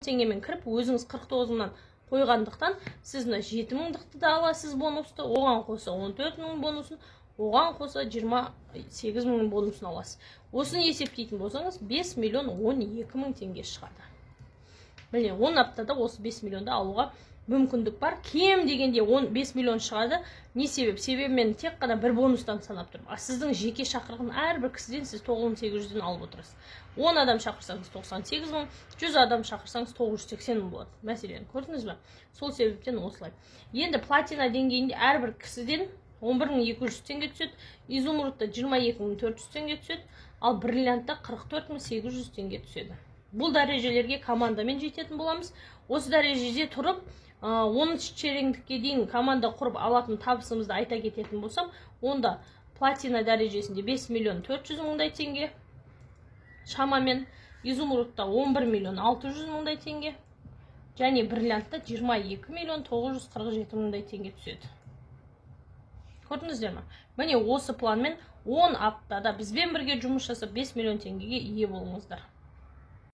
Теңгемен кіріп, өзіңіз 49 мыңнан қойғандықтан, сіз мына 7 мыңдықты да аласыз бонусты, оған қоса 14 мың бонусын, оған қоса 28 мың бонусын аласыз. Осыны есептейтін болсаңыз, 5 миллион 12 мың теңге шығады. Міне, 10 аптада осы 5 миллионды алуға мүмкіндік бар. Кем дегенде 15 миллион шығады. Не себеп? Себебі мен тек қана бір бонустан санап тұрмын, а сіздің жеке шақырған әрбір кісіден сіз 9800-ден алып отырасыз. 10 адам шақырсаңыз, 98 мың, 100 адам шақырсаңыз, 980 мың болады, мәселен. Көрдіңіз ба? Сол себептен осылай. Енді платина деңгейінде әрбір кісіден 11 200 теңге түседі, изумрудта 22 400 теңге түседі, ал бриллиантта 44 800 теңге түседі. Бұл дәрежелерге командамен жететін боламыз. Осы дәрежеде тұрып, 10-шереңдікке дейін команда құрып алатын табысымызды айта кететін болсам, онда платина дәрежесінде 5 миллион 400 мыңдай теңге шамамен, изумрудта 11 миллион 600 мыңдай теңге және бриллиантта 22 миллион 947 мыңдай теңге түседі. Көрдіңіздер ма? Міне, осы планмен 10 аптада бізбен бірге жұмыс жасап, 5 миллион теңгеге ие болыңыздар.